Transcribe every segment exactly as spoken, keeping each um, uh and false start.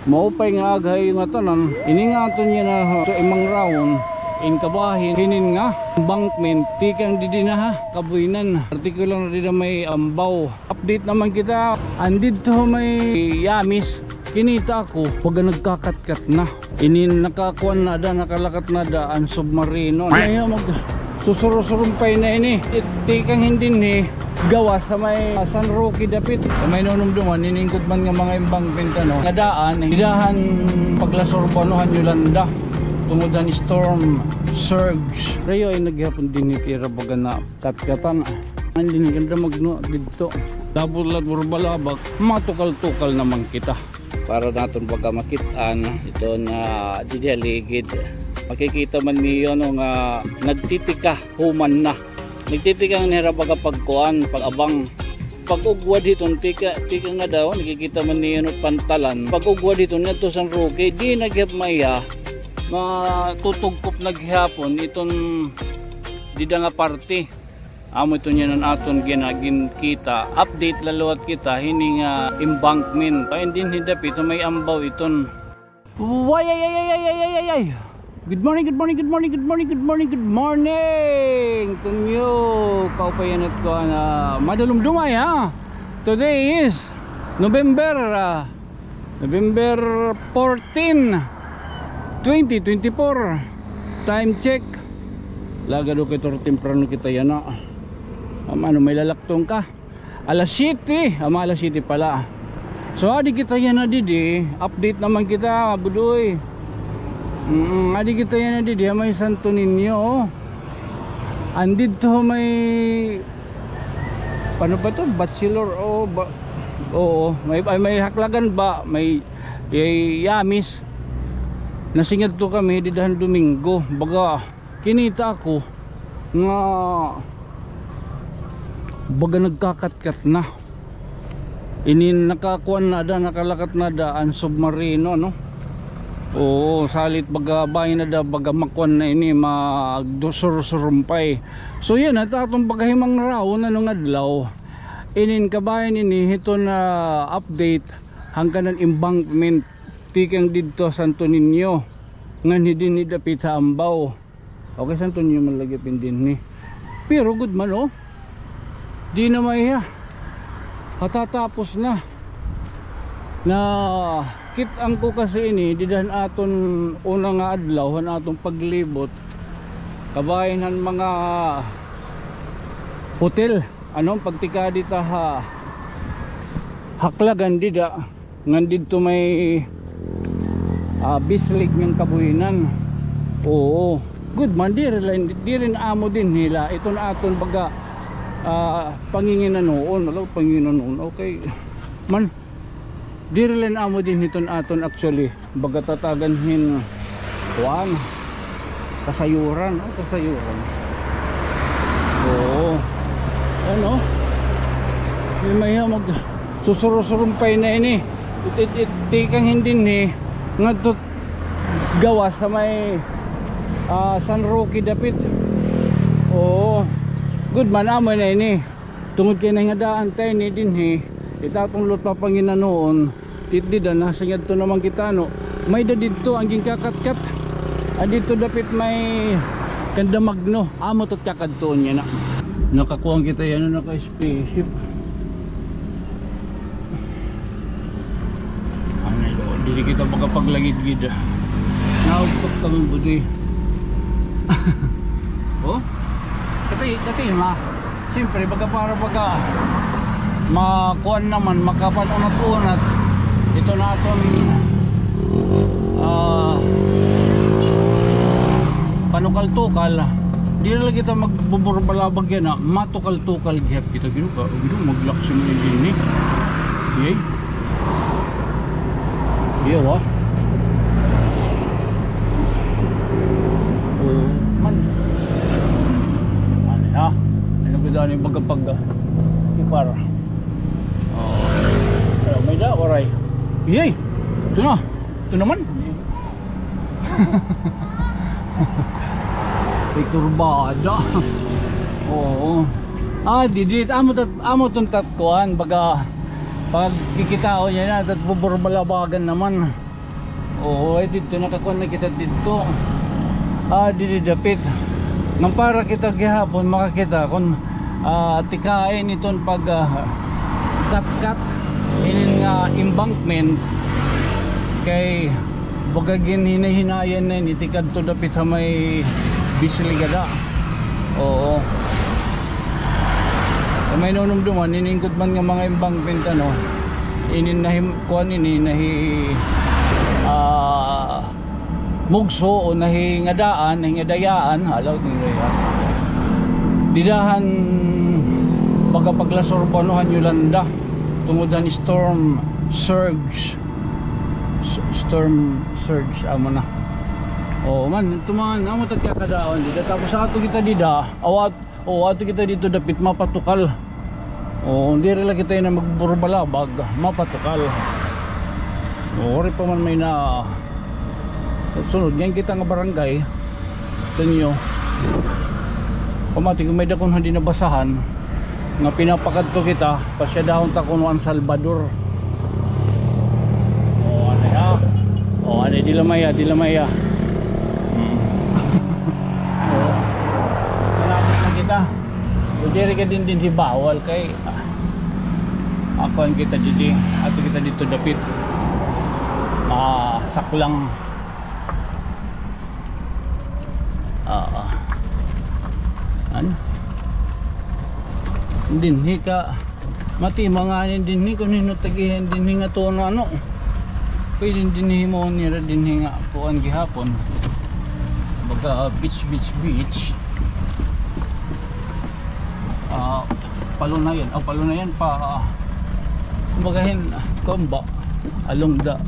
Maupay nga aga ha iyo ngatanan. Ini nga aton yana ha, ha imangraon, in kabahin hinin nga embankment tikang didi na ha Kabuinan, partikular na dida may Ambao. Update naman kita. An didto may Yamis, kinita ko baga nagkakatkat na. Ini nakakuan na ada, nakalakat na ada an submarino. Ay, mag-, susurusurumpay na ini. Tikang hin dinhi gawas ha may, ah, San Roque dapit. Sa may nanumduman, ini gud man nga mga embankment, ano, nga daan, dida han paglasurbo, ano, han Yolanda. Tungod han storm surge. Dayo ay nagyapon dinhi kira baga nakatkatan. An dinhi ganda magno didto. Dabot la burbalabak, matukal-tukal naman kita. Para naton baga makit-an iton didi ha ligid. Makikita man niyo, no, nga nagtitika human na. Nagtitika nga nira baga pagkuan, pag-abang. Pag-ugwad hiton tika, tika nga daw, nakikita man niyo, no, pantalan. Pag-ugwad hiton ngadto San Roque, di na gihap maiha, matutugkop na gihapon iton dida nga parte. Amo iton yana an aton gina-, ginkita. Update la liwat kita hini nga embankment. Ay, dinhi dapit ha may Ambao iton. Way, ay, ay, ay. Good morning, good morning, good morning, good morning, good morning, good morning. Tunyo, kaupayan at ko na madulumdumay, ha? Today is November, ah, November fourteen, twenty twenty-four. Time check. Laga do kay toro temprano kita yana. Am, ano, may lalaktong ka? Alas siyete. Ama, alas siyete pala. So, adi kita yana didi. Update naman kita, budoy. Mm, adi kita yana didi, may Santo Niño. Andito may Paano ba to? Bachelor o ba? Oo, may, ay, may Haklagan ba? May, may Yamis. Nasingadto kami dida han Domingo. Baga, kinita ako nga baga nagkakatkat na. Ini nakakuan na da, nakalakat na da an submarino, no? Oo, salit baga bahin na da, baga makuan na ini, magdusursurumpay. So, yana, ta aton pagkahimangraon, ano, nga adlaw. Inin kabahin ini, hiton update, han kanan embankment, tikang didto Santo Niño, ngan hidin hidapit ha Ambao. Okay, Santo Niño man lagi pindin ni. Pero gud man, oh. Di na maiha. Hatatapos na. Nakit-an ko kasi ini, dida han aton una nga adlaw, han aton paglibot. Kabahin han mga hotel. Ano, pagtikadi ta ha Haklagan dida. Ngan didto may, ah, bislig ngan kabuhinan. Oo. Gud man, diri la, diri na amo dinhi la. Iton aton baga, ah, panginginanoon. Ala, panginginanoon. Okay. Man, diri la amo dinhi iton aton actually. Baga tatagan hin kuan. Kasayuran, oh, kasayuran. Oo. Ano? May maya mag-, susurusurumpay na ini. It, it, it, tikang hin dinhi, ngadto gawas ha may, ah, San Roque dapit. Oo. Gud man, amo na ini. Tungod kay nahingadaan ta ini dinhi, it aton lot papanginanoon, tit dida, nasingadto naman kita, no. May-ada didto an ginkakatkat. An didto dapit may Canda Magno. Amo to't kakadtuon niya na. Nakakuan kita yana, naka-spaceship. Ano, diri kita makapaglagidgid. Naugtok kami, buti. Oh? Kati, kati, ma. Siyempre, baga para baga makuan naman, makapanunat-unat. Ito na aton, ah, panukal-tukal. Di na la kita magbuburbalabag yana, ah. Matukal-tukal gihap kita. Ginoo ka, Ginoo, maglaksi man ini dinhi. Yay. Iyo, ah. Oo, man. Ano na? Ano gud ani baga pag, ah, ipar? Oh. Ano, may da, waray. Yay! Ito na. Ito naman. May kurbada. Oo. Ah, didi, amo tat-, amo ton tatkuan, baga, pagkikitaon niya na, tat buburbalabagan naman. Oo, ay didto nakakuan na kita didto. Ah, didi dapit. Ngan para kita gihapon makakita kon, ah, tikain iton pag, ah, katkat inin nga embankment kay baga ginhinay-hinayan na ini tikadto dapit ha may Bisligada. Oo. Sa may nunumduman, iningkod man nga mga embankment, ano, inin nahim-, kuan ini, nahi-, ah, mugso o nahingadaan, nahingadayaan, halaw, nahingadayaan. Didahan, pagkapaglasor po, ano, han Yolanda, tungod han storm surge. S-, storm surge, amo na. Oo man, ito man, amo tagkakadaon dida. Tapos ato kita dida, awat, oo, ato kita didto dapit mapatukal. Oo, diri la kita ini magburbalabag, mapatukal. Oo, ori pa man may na sunod. Ngan kita nga barangay, Tanyo. Pamati kon may dakon han dinabasahan, nga pinapakadto kita, pasyadahon ta kuno an Salvador. O, ano ya? O, ano, dila maya, dila maya. Hmm. O, malapit na kita. O, diri ka din dinhi bawal kay, ah, akuan kita didi. Ato kita didto dapit. Ah, saklang. Oo. Ano? Dinhi ka. Mati, mga anin dinhi, kung hino tagihan dinhi nga tono, ano? Pwede dinhi mo nira dinhi nga kuan gihapon. Baga beach, beach, beach. Ah, Palunayan. O, Palunayan pa, ah, kumbaga hin, ah, kuan ba? Along the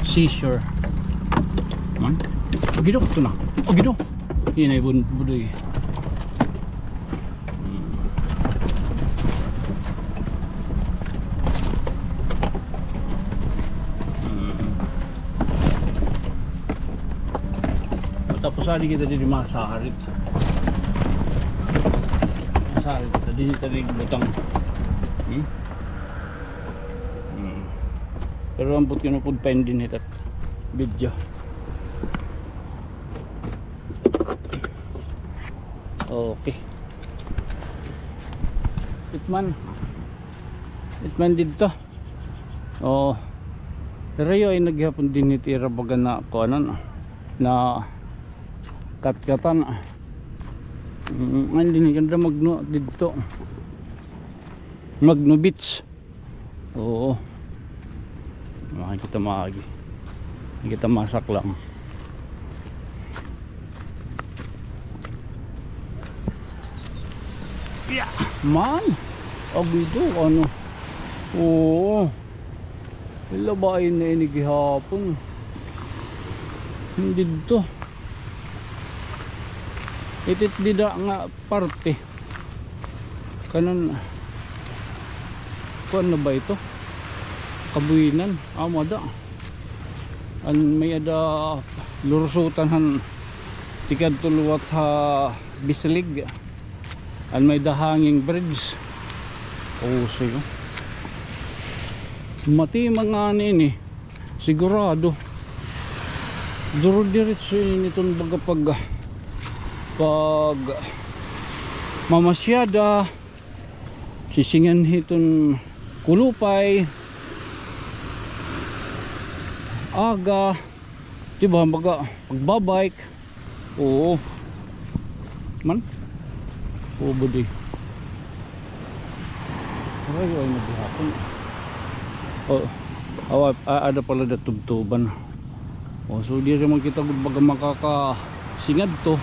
seashore. Man? Agido, ito na. Agido. Hinay bun-, budoy. Hmm. Hmm. Tapos adi kita didi masarit. Masarit kita didi, tadi butang. Hmm? Hmm. Pero ambot kinupod pa din hitat video. Okay. Itman. Itman didto. Oo. Pero yo, ay nagyapon dinhi it ira baga na kuanan, na katkatan. Mm, an dinhi ganda Magno didto. Magno Beach. Oo. Makikita maagi. Makikita masaklang. Yeah, man. Agido, ano. Oo. Labain na ini gihapon. Didto. Itit dida nga parte. Kanan, kuan na ba ito? Kabuyinan. Amo ada. An may ada lursutan han tikadto liwat ha Bislig. An may the hanging bridge. O, sige. Mati mga ani ini. Sigurado. Duro diretso ini iton baga pag, pag mamasyada. Sisingan hiton kulupay. Aga. Di ba, baga, magbabike. Oo. Man? Oo, budi. Ay, ay, nagihapon. O, awa, a-, ada pala da tubtuban. O, so, diri man kita gud baga makakasingad to.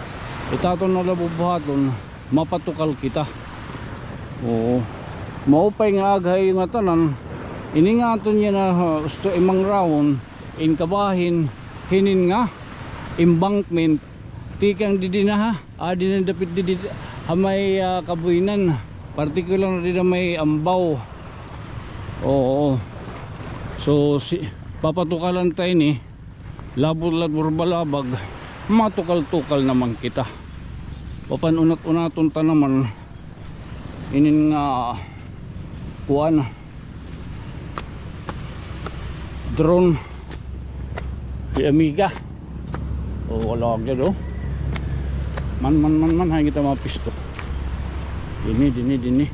Itaton na la bubuhaton, mapatukal kita. Oo. Maupay nga aghay nga tanan. Ini nga aton yana, ha, gusto imang rawon, in kabahin, hinin nga embankment. Tikang didi na ha. Ah, didi na dapit didi ha may, ah, Kabuyinan. Partikular na didi ha may Ambao. Oo. So, si, papatukalan ta ini. Labot la it burbalabag. Matukal-tukal naman kita. Papanunat-unaton ta naman. Inin nga, kuan. Drone. Amiga. O, wala ka daw. Man, man, man, man, hay kita mapisto. Dini, dini, dini.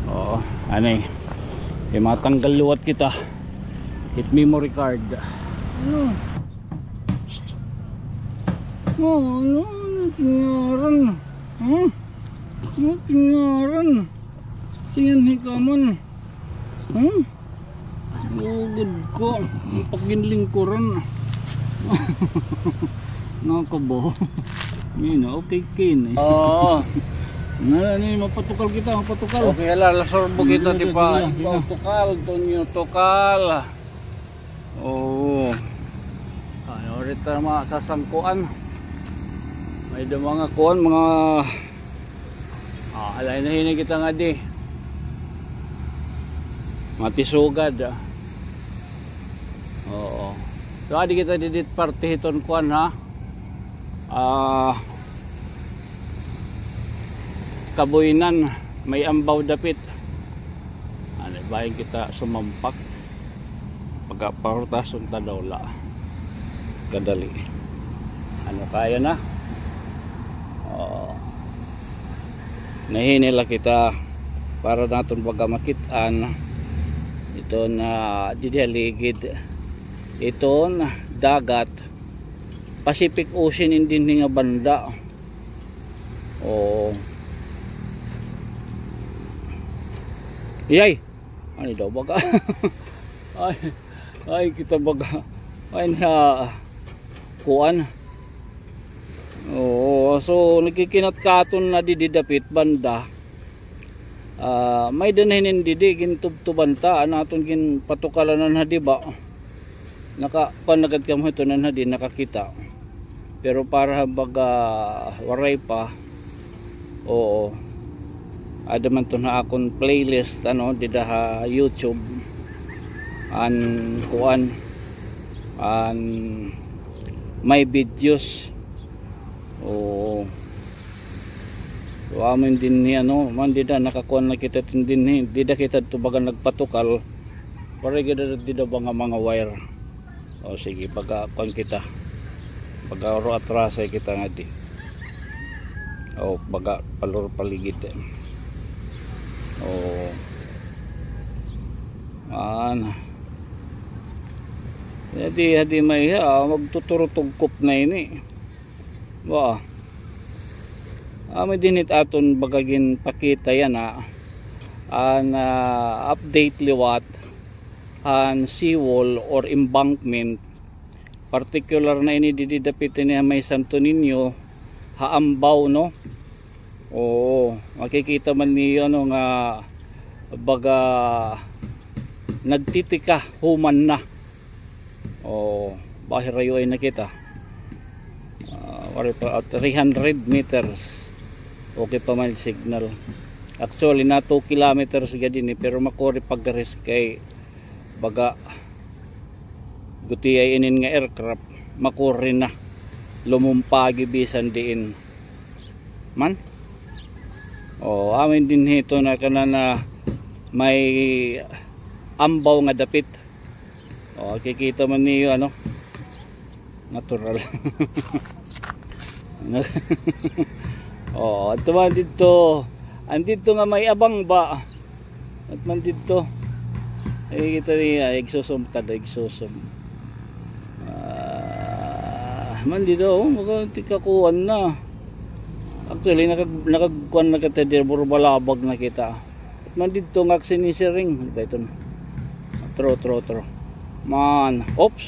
Oo, anay. Kay matanggal liwat kita. It memory card. Ano? Ano, ano, ano tingaran? Hmm? Ano tingaran? Singan hikaman? Hmm? Lugod ko. Paginlingkuran. Nakabo. Yun, okay, kin eh. Oo. Na, ano yun, mapatukal kita, mapatukal. Okay, hala, lasorbo kita, di pa. Yun, yun, yun. Tukal, Tonyo, tukal. Oo. Ano, rita mga sasangkuan. May da mga kuan, mga Ah, alay na hini kita nga di. Matisugad, ah. Oo. So, adi kita didit parte hiton kuan, ha? Ah, Kabuinan, may ambaw dapit. Ano, bahin kita sumampak. Pagka pahurtason ta daw la. Kadali. Ano kaya na? Oo. Nahini la kita para naton baga makit-an iton didi ha ligid iton dagat Pacific Ocean in dinhi nga banda. Oo. Iyay! Ano daw baga? Ay, ay, kita baga. Ay, na, kuan. Oo, so, nagkikinat-katon na didi dapit banda. Ah, may da na hinin didi, gintubtuban ta, an aton ginpatukalan na, di ba? Naka, kuan na gad kamo hito na, di nakakita. Pero para baga waray pa, oo. Ada man to na akon playlist, ano, dida ha YouTube. An kuan, an my videos. Oo. So, amin dinhi, ano, man dida, nakakuan na kita dinhi. Dida kita to baga nagpatukal. Waray gid dida mga, mga wire. O, sige, baga kuan kita. Baga oro atrasay kita nga di. O, baga palor paligid. O. An. Hadi, hadi may, ah, magtuturutugkop na ini. Wa. Amo dinhi it aton baga ginpakita yana, ah. An, ah, update liwat han seawall or embankment. Particular na ini didi dapit ini ha may Santo Niño, ha ambaw, no? Oo, makikita man niyo, no, nga baga nagtitika human na. O, bahir rayo ay nakita. Ah, waray pa, ah, three hundred meters. Okay pa man signal. Actually, na two kilometers gad ini, pero makuri pag-risk kay baga gutiay inin nga aircraft, makuri na. Lumumpagi bisan diin man. O, amin dinhi to na kanan na may ambaw nga dapit. O, kikita man niyo, ano? Natural. O, adto man didto. An didto nga may abang ba? At man didto. Ay, kita niya, igsusum, tada igsusum. Ah, man didto, o, magtikakuan na. Actually, nakag-, nakagkuan na kita, di, burbalabag na kita. Man didto nga sinisiring. Ano ba ito? Tro, tro, tro. Man. Oops.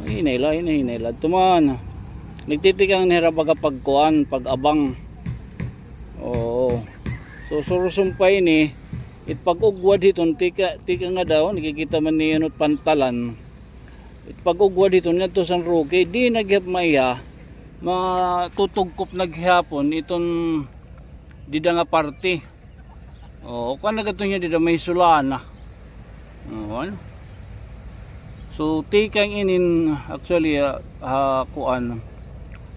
Hinay la, hinay, hinay la. Ito man. Nagtitikang nira baga pagkuan, pag-abang. Oo. So, surusong pa ini, it pag-ugwad hiton, tika, tika nga daw, nakikita man niyo it pantalan. It pag-ugwad hiton ngadto San Roque, di na gihap maiha, matutugkop na gihapon iton dida nga parte. O, kuan na gad to niya dida may Sulana. O, ano? So, tikang inin, actually, ah, ah, kuan,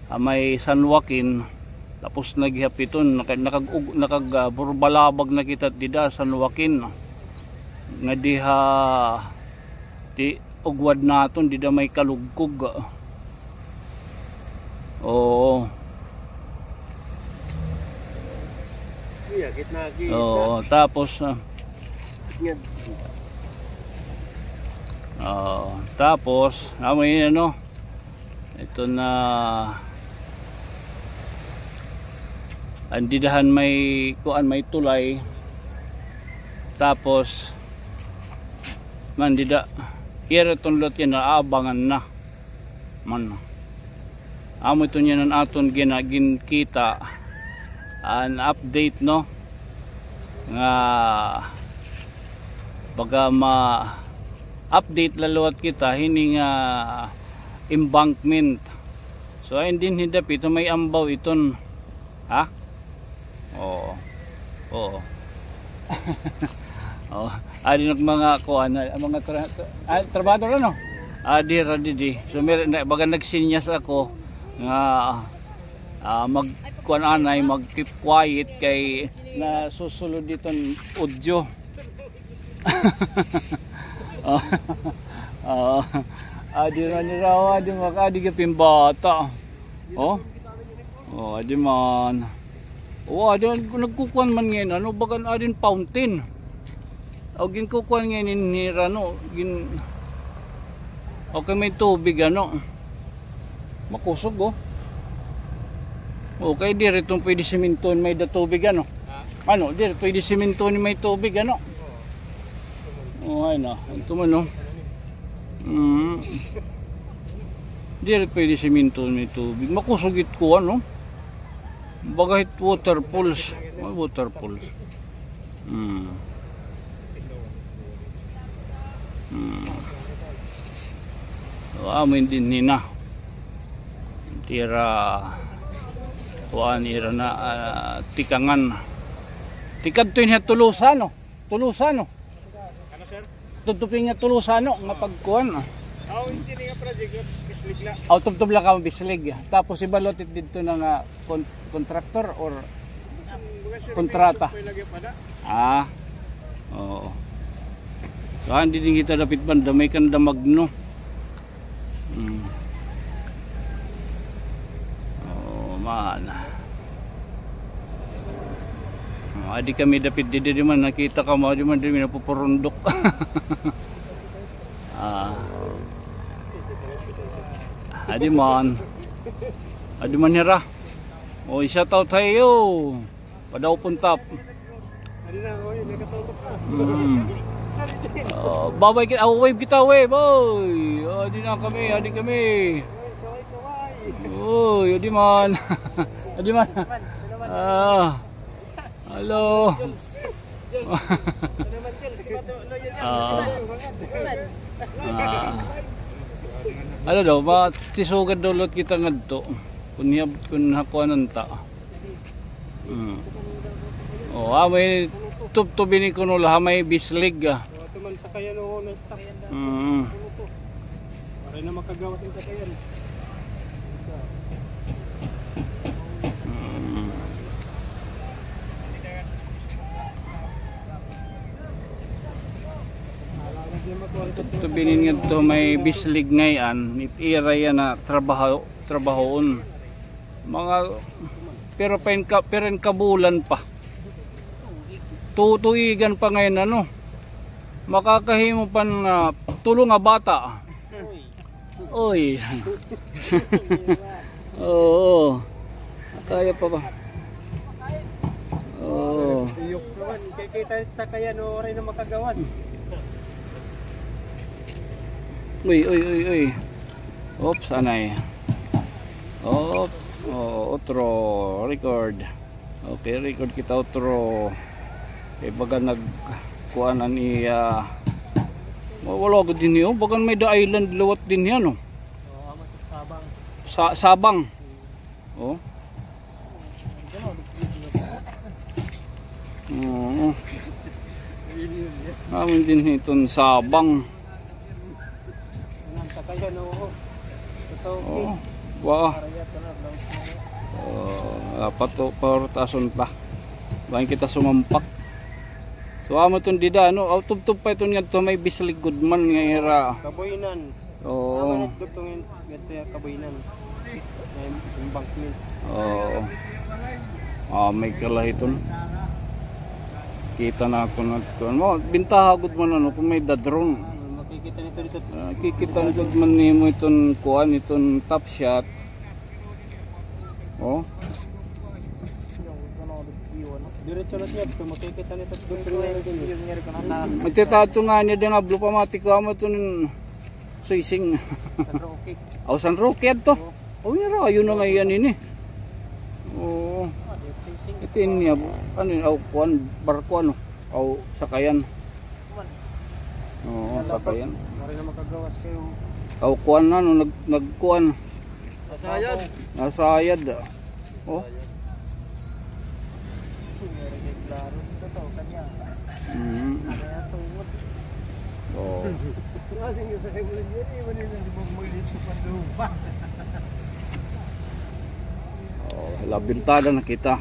ah, may San Joaquin, tapos na gihap iton, naka-, nakag-, ug-, nakag-, ah, burbalabag na kita dida, San Joaquin. Nga diha, ti-, Ugwad naton, dida may kalugkog. Oo. Iya, gitna, gitna. Oo, tapos, ah, oo, tapos, amo ini, ano, ito na, an dida han may kuan, may tulay. Tapos, man dida, ira iton lot yana, aabangan na. Man. Amo iton yana an aton gina-, ginkita, an update, no? Nga baga ma-update la liwat kita hini nga embankment. So, ain dinhi dapit may ambaw iton. Ha? Oo. Oo. Oo. Adi na mga kuan, ah, mga tra-, tra-, ah, trabahador, ano? Adi ra didi. So, may, na, baga nagsinyas ako nga, ah, mag-, kuan anay, mag-keep quiet kay nasusulod diton audio. Oo. Oo. Adi ra nira, adi maka-, adi gapin bata. Oh. Oh, adi man. Oh, adi, nagkukuan man ngay-an, ano, bagan adin fountain. O, ginkukuan ngay-an nira, no, gin-, okay, may tubig, ano. Makusog, oh. Okay, diri iton pwede siminton may da tubig, ano. Ha? Ano, diri pwede siminton may tubig, ano. Oh, ay na. Ito man, no. Mm. Diri pwede siminton may tubig. Makusog it kuan, no? Baga hit waterfalls. May waterfalls. Hmm. Hmm. So, amo ini dinhi na. Tira, kuan, ira na, ah, tikangan. Tikadto ini ha Tolosa, no? Tolosa, no? Ano, sir? Tubtob ini nga Tolosa, no? Nga pagkuan, ah. Aw, hindi nga project, bislig la. Aw, tubtob la ka bislig. Tapos ibalot it didto na nga kon-, contractor or kontrata? Ah, oo. So, adi dinhi kita dapit banda, may kanda Magno. Hmm. Oh, man. Oh, adi kami dapit didi, di man nakita ka mo, di man, di man napupurundok. Ah. Adi man. Adi man hira. Oh, shout out ha iyo. Padaw puntap. Adi na, oy, nakatutok na. Mm. Adi dyan. Ah, babay kita, ah, wave kita, wave, oy. Ah, adi na kami, adi kami. Oy, kaway, kaway. Oy, adi man. Adi man. Ah. Hello. Ah. Ah. Ano daw, matisugan daw liwat kita ngadto. Kun hiyab, kun hakuanan ta. Hmm. Oh, ah, may tubtob ini kuno la ha may bislig, ah. Oh, ito man sakayan, oh, na-stuck. Mm. Waray na makagawas an sakayan. Mm. Tubtob ini ngadto may bislig ngay-an, it ira yana trabaho, trabahoon. Mga, pero pa in ka, pero in kabulan pa. Tutuigan pa ngay-an, ano. Makakahimo pa hin, ah, tulo nga bata. Oy. Oo. Kaya pa ba? Oo. Iyok naman. Kay kita sa kaya, no, waray na makagawas. Uy, uy, uy, uy. Oops, anay. Oops. Oh, otro. Record. Okay, record kita otro. Kay baga nagkuan an iya. Wa-, wala gud dinhi, oh. Bagan may da island liwat dinhi, ano? Oo, amo sa Sabang. Sa Sabang. Oh. Oo. Amo dinhi iton Sabang. Ang sakayan, oo. Ito, oo. Wa. Oh, dapat to, paurtason pa. Bahin kita sumampak. So, amo iton dida, no? Aw, tubtob pa iton ngadto may Bislig gud man nga ira. Kabuhinan. Oo. Amo na dugtong ngadto Kabuhinan. May embankment. Oo. Ah, may kalahiton. Kita naton ngadto. Mo, bintaha gud man, ano, kon may-ada drone. Ah, makikita nito dito. Ah, kikita gud man nimo iton kuan, iton Top Shot. Oh. Diretso na siya, dito makikita nito. Magtatato nga niya din, ablo pa, mati ko amo iton Suising. San Roque. Aw, San Roque adto. Oo. Aw, nira, ayun na nga iyan ini. Oo. Ah, di Suising. Ito yun niya, ano yun, aw, kuan, barko, ano? Aw, sakayan. Kuan. Oo, sakayan. Mari na makagawas kayo. Aw, kuan na, no, nag-, nagkuan. Nasayad. Nasayad. Oh. Klaro dito to, kanya. Mm. Kaya tungod. Oh. Kasi nga sa kaibulan niya, eh, wala na limang muli sa Panlupa. Oh, labintada na kita.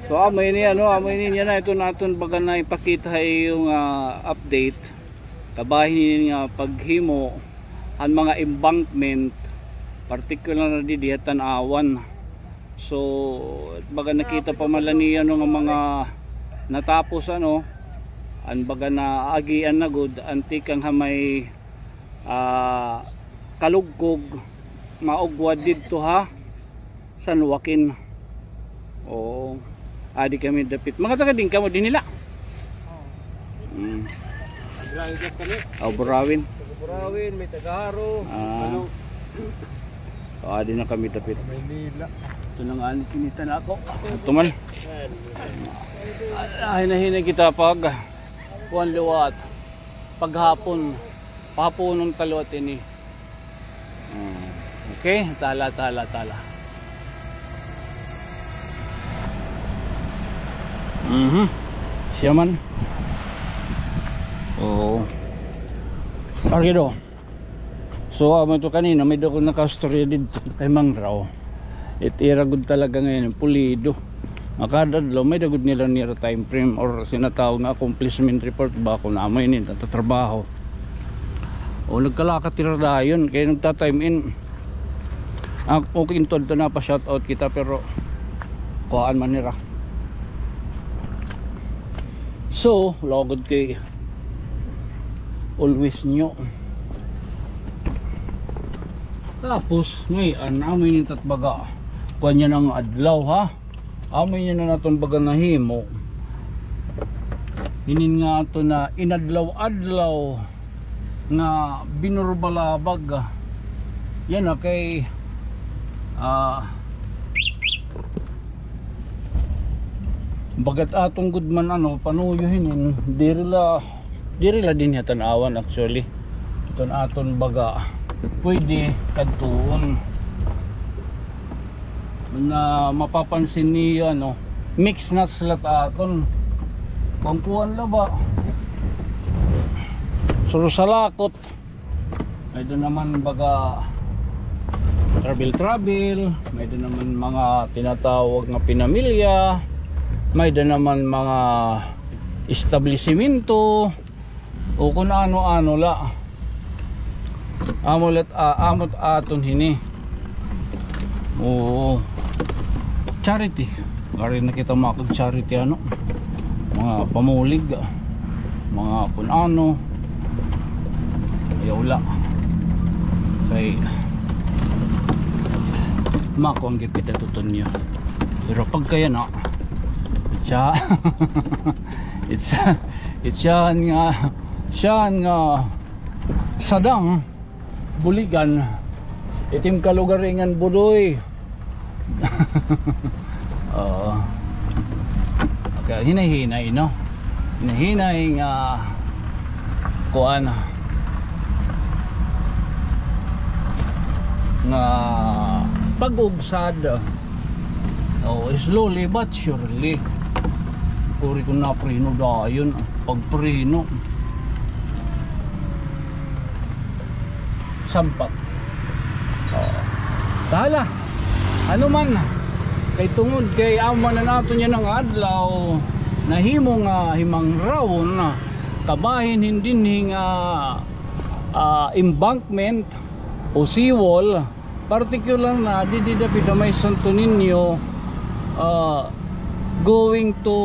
So, amo ini, ano, amo ini niya na, ito naton baga na ipakita ha iyo nga, ah, update. Kabahin ini nga paghimo han mga embankment, particular na didi ha Tanauan. So, baga nakita pa man la niya, no, nga mga natapos, ano, an baga naagian na gud, an tikang ha may, ah, Kalugkog, maugwad didto ha San Joaquin. Oo. Adi kami dapit. Mga taga din kamo din nila. Mm. Burawi dyan kami. Oh, Burawin. Taga Burawin, may taga Jaro. Ah. Ano? Oh, adi na kami dapit. Maynila. Ito na nga, kinita na ako. Ito man. Ah, hinahinay kita pag kuan liwat. Paghapon. Pahaponon ta liwat ini. Hmm. Okay, tala, tala, tala. Mhm. Siya man. Oo. Arkido. So, amo ito kanina, may-ada ko nakastorya didto kay Mangraw. It ira gud talaga ngayon, pulido. Nga kada adlaw, may-ada gud nila nira time frame or sinatawag nga accomplishment report ba kung amo ini natatrabaho. O nagkalakat hira dayon, kay nagta-time in. Ang, okay, ito, ito na pa shout out kita, pero kuhaan man nira. So, lugod kay always new. Tapos, ngay-an, amo ini it at baga. Kuan niya nga adlaw, ha? Amo ini na naton baga nahimo. Inin nga aton na inadlaw-adlaw nga binurbalabag. Yana kay, ah, bagat aton gud man, ano, panuyo hinin, diri la, diri la dinhi ha Tanauan actually. Iton aton baga, pwede kadtuon. Na mapapansin niyo, ano, mix nuts la it aton. Pangkuan la ba? Surusalakot. May-ada naman baga travel-travel, may-ada naman mga tinatawag nga pinamilya, may-ada naman mga establisimento, o kun ano-ano la. Amo la it, ah, amo it aton hini. Oo. Charity. Ari na kita makag-charity, ano? Mga pamulig, mga kun ano. Ayaw la. Kay makuan gihap kita, tuton niyo. Pero pagka yana, siya, it's, it's siya nga, siya nga sadang buligan. Itim ka lugar ingan budoy. Oo. Okay, hinay-hinay, no? Hinay-hinay nga kuan nga pag-ugsad. Oh, slowly but surely. Kuri ko napreno dayon. Pagpreno. Sampak. Oh. Tala. Ano man. Kay tungod kay amo man an aton yana nga adlaw. nahimo nga himangraw na kabahin hin dinhi nga, ah, embankment o seawall, particular na didi dapit ha may Santo Niño, ah, going to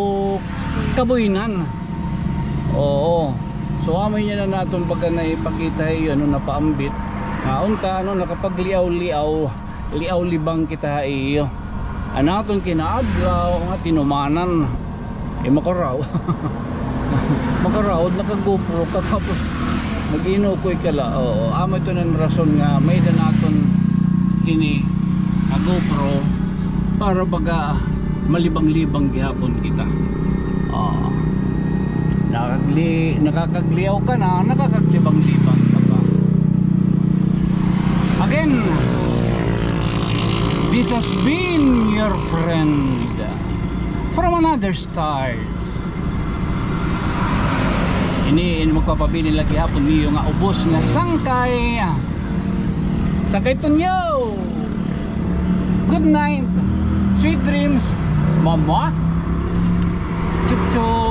Caboynan. Oo. So, amo niyan an aton pagka naipakita ha iyo, ano, napaambit. Nga unta, ano, nakapagliaw-liaw, liaw-libang kita ha iyo. An aton kinaadlaw nga tinumanan. Eh, makaraw. Makaraw, naka-GoPro ka, tapos mag-inukoy ka la. Oo, amo ito an rason nga may-ada naton hini nga GoPro para baga malibang-libang gihapon kita. Oo. Nakagli-, nakakagliaw ka na, nakakaglibang-libang ka pa. Again, this has been your friend from another stars. Ini, ini magpapabilin la gihapon niyo nga ubos nga sangkay. Sangkay Tunyo. Good night. Sweet dreams, mama. Chup chup.